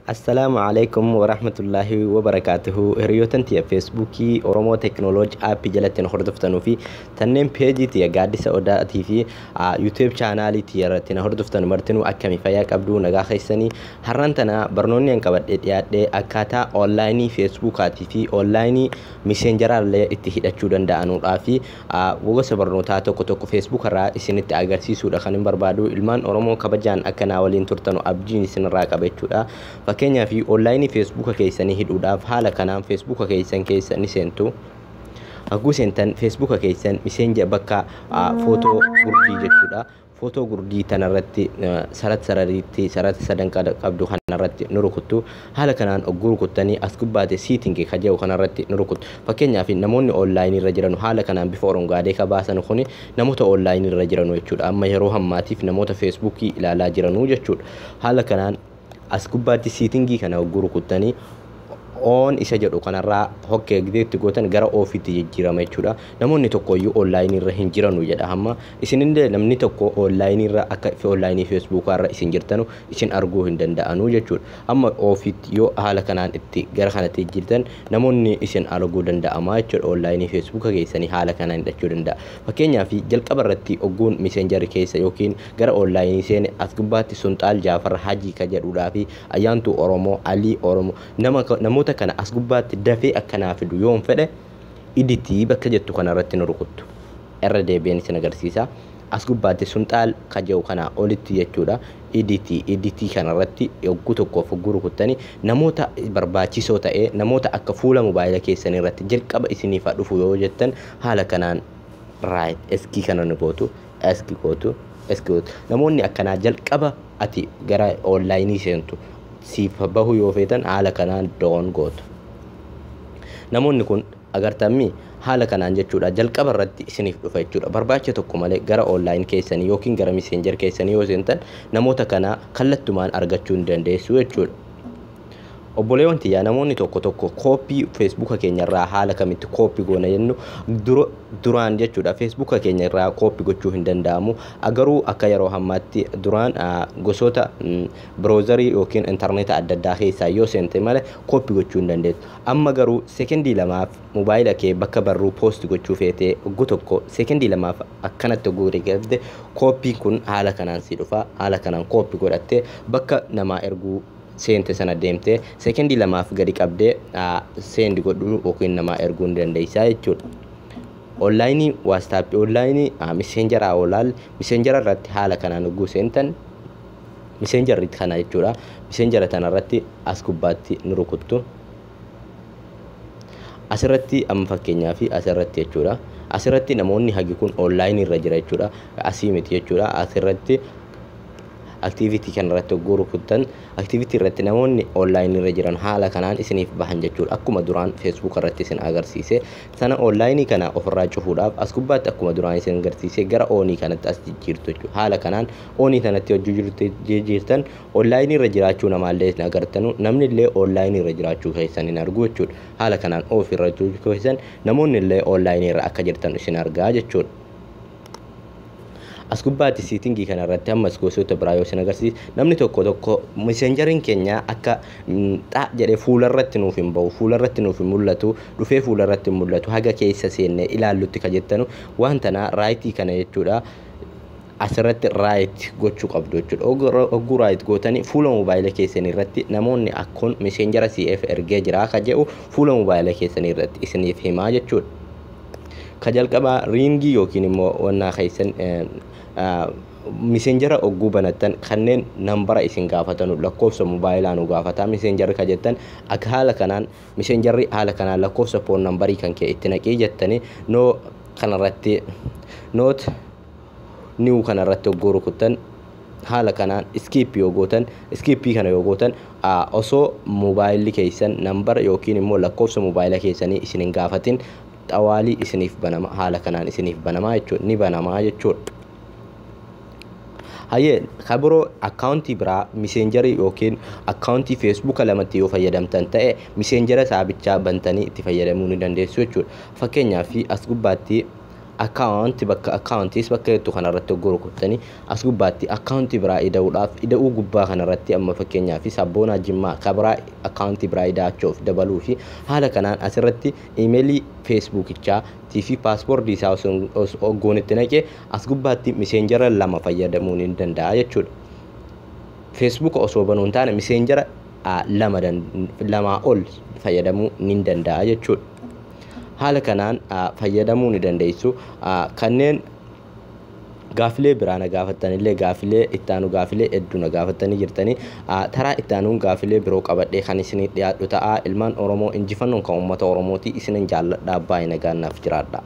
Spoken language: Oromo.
Assalaamu alaikum warahmatullaahi wabarakaatuhu. Hiriyoota tiyya Feesbuukii Oromoo Teekinooloojii aappii jalatti nu hordoftanuu fi tanneen peejii tiyya Gaaddisa Odaatii fi YouTube chaanaalii tiyya irratti na hordoftan martinuu, akkamii, fayyaa qabduu, nagaa keessanii? Har'aan tana barnoonni an qabadhee dhiyaadhee akkaataa onlaayinii Feesbuukaatii fi onlaayinii miseenjaraallee itti hidhachuu danda'anuudhaa fi gosa barnootaa tokko tokko Feesbuuk irraa isinitti agarsiisuudha kan hin barbaadu. Ilmaan Oromoo kabajaan akkanaa waliin turtanu abdiin isinirraa qaba jechuudha. Fakkeenyaaf, onlaayinii Feesbuuka keessanii hidhuudhaaf haala kanaan Feesbuuka keessan keessa ni seentu. Hagguu seentan Feesbuuka keessan miseenja bakka footoo gurdii jechuudha. Footoo gurdii tanarratti sarat sarariitti sarata sadan qabdu kanarratti ni rukuttu. Haala kanaan ogguu rukuttanii as gubbaate setting ka jedhu kanarratti ni rukuttu. Fakkeenyaaf, namoonni onlaayinii irra jiran haala kanaan bifa orongaadee ka baasan kuni namoota onlaayinii irra jiran jechuudha. Amma yeroo hammaatiif namoota Feesbuukii ilaalaa jiranuu jechuudha. Haala kanaan as gubbaatti setting kana ogguu rukuttanii on isa jedhu kanarraa hokkee gideetti gootan gara offiitti jijjiirama jechuudha. Namoonni tokkoyyuu onlaayinii irra hin jiranu jedha hamma. Isinillee namni tokko onlaayinii irra akka onlaayinii Feesbuukaa irra isin jirtanu isin arguu hin danda'anu jechuudha. Amma offiitti yoo haala kanaan itti gara kanatti jijjiirtan namoonni isin arguu danda'ama jechuudha. Onlaayinii Feesbuuka keessanii haala kanaan hidhachuu danda'a. Fakkeenyaaf, jalqaba irratti ogguun miseenjarri keessa yookiin gara onlaayinii seene as gubbaatti Sunxaal Jaafar Hajii ka jedhudhaa fi Ayyaantuu Oromoo, Alii Oromoo, nama namoota kana as gubbaatti dafee akkanaa fidu yoon fedhe edit bakka jettu kanarratti ni rukuttu. Irra deebi'een isin agarsiisa. As gubbaatti Sunxaal ka jedhu kanaa olitti jechuudha. Edit kanarratti yogguu tokkoof yogguu rukuttanii namoota barbaachisoo ta'ee namoota akka fuula mobaayila keessanii irratti jalqaba isiniif haa dhufu yoo jettan haala kanaan right eskii kana ni gootu, eskii gootu, eskii gootu. Namoonni akkanaa jalqaba ati gara onlaayinii seentu siif bahu yoo feetan haala kanaan done gootu. Namoonni kun agartamii haala kanaan jechuudha jalqaba irratti isiniif dhufa jechuudha. Barbaacha tokko malee gara online keessanii yookiin gara Messenger keessanii yoo seentan namoota kana kallattumaan argachuu ni dandeessu jechuudha. Obboleewwan tiyyaa, namoonni tokko tokko kooppii Feesbuuka keenya irraa haala kamitti kooppii goona jennu duraan jechuudha. Feesbuuka keenya irraa kooppii gochuu hin danda'amu. Garuu akka yeroo ammaatti duraan gosoota browserii yookiin intarneeta adda addaa keessaa yoo seente malee kooppii gochuu hin dandeessu. Amma garuu sekendii 2f mobaayila kee bakka barruu post gochuu feetee oggu tokko sekendii 2f akkanatti ogguu galte kooppiin kun haala kanaan si dhufa. Haala kanaan kooppii godhattee bakka namaa erguu seente sana deemtee sekendii 2f gadi qabdee send godhuu yookiin namaa erguu ni dandeessaa jechuudha. Onlaayinii WhatsAppii, onlaayinii miseenjaraa olaal miseenjara irratti haala kanaan ogguu seentan miseenjarri kana jechuudha. Miseenjara tana irratti as gubbaatti ni rukuttu. Asirratti amma fakkeenyaa fi asirratti jechuudha. Asirratti namoonni hagi kun onlaayinii irra jira jechuudha. Asii miti jechuudha. Asirratti activity kanarratti ogguu rukuttan activity irratti namoonni onlaayinii irra jiran haala kanaan isiniif bahan jechuudha. Akkuma duraan Feesbuuk irratti isin agarsiise sana onlaayinii kana ofirraa cufuudhaaf as gubbaatti akkuma duraan isin agarsiise gara on kanatti as jijjiirtu jechuudha. Haala kanaan on kanatti hojii jijjiirtan onlaayinii irra jiraachuu namaallee hin agartanu, namni illee onlaayinii irra jiraachuu keessan hin argu jechuudha. Haala kanaan off irra keessan namoonni illee onlaayinii irra akka jirtan isin argaa jechuudha. As gubbaatti setting kana irratti ammas gosoota biraa yoo isin agarsiise, namni tokko tokko miseenjariin keenya akka xaa jedhee fuularratti nuuf hin bahu, fuularratti nuuf hin mul'atu, dhufee fuularratti hin mul'atu, haga keessa seennee ilaallutti ka jettanu waan tana right kana jechuudha. Asirratti right gochuu qabdu jechuudha. Ogguu right gootanii fuula mobaayila keessanii irratti namoonni akkoon miseenjara CF ergee jira ka jedhu fuula mobaayila keessanii irratti isiniif himaa jechuudha. Ka jalqabaa ring yookiin immoo wannaa keessan miseenjara ogguu banattan kanneen nambara isin gaafatanu, lakkoofsa mobaayilaa nu gaafataa miseenjarri ka jettan, akka haala kanaan miseenjarri haala kanaan lakkoofsa phone number kan kee itti naqii jettanii no kanarratti not now kanarratti ogguu rukuttan haala kanaan skip yoo gootan, skip kana yoo gootan, osoo mobaayilli keessan nambara yookiin immoo lakkoofsa mobaayila keessanii isin hin gaafatin xawaalii isiniif banama. Haala kanaan isiniif banamaa jechuudha, ni banamaa jechuudha. Hayyee, kabiroo akkaawuntii biraa miseenjarii yookiin akkaawuntii Feesbuuka lamatti yoo fayyadamtan ta'e miseenjara saabichaa bantanii itti fayyadamuu ni dandeessu jechuudha. Fakkeenyaaf, as gubbaatti Account, bakka accounts bakka jettu kanarratti hogguu rukuttanii, as gubbaatti akkaawuntii biraa ida'uudhaaf ida'uu gubbaa kanarratti, amma fakkeenyaaf Sabboonaa Jimmaa kabiraa akkaawuntii biraa ida'achuuf dabaluu fi haala kanaan asirratti iimeelii feesbuukichaa fi paaspoortii isaa hogguun itti naqee, as gubbaatti miseenjara lama fayyadamuu ni danda'a jechuudha. Feesbuuka osoo banuu hin taane miseenjara lama lamaa ol fayyadamuu ni danda'a jechuudha. Haala kanaan fayyadamuu ni dandeessu. Kanneen gaafilee biraa na gaafattanillee, gaafilee ittaanu, gaafilee hedduu na gaafattanii jirtanii, taraa ittaanuun gaafilee biroo qabadhee kan isinii dhiyaadhu ta'a. Ilmaan Oromoo, injifannoon kan uummata Oromooti. Isinin jaalladha. Baay'ee nagaan naaf jiraadha.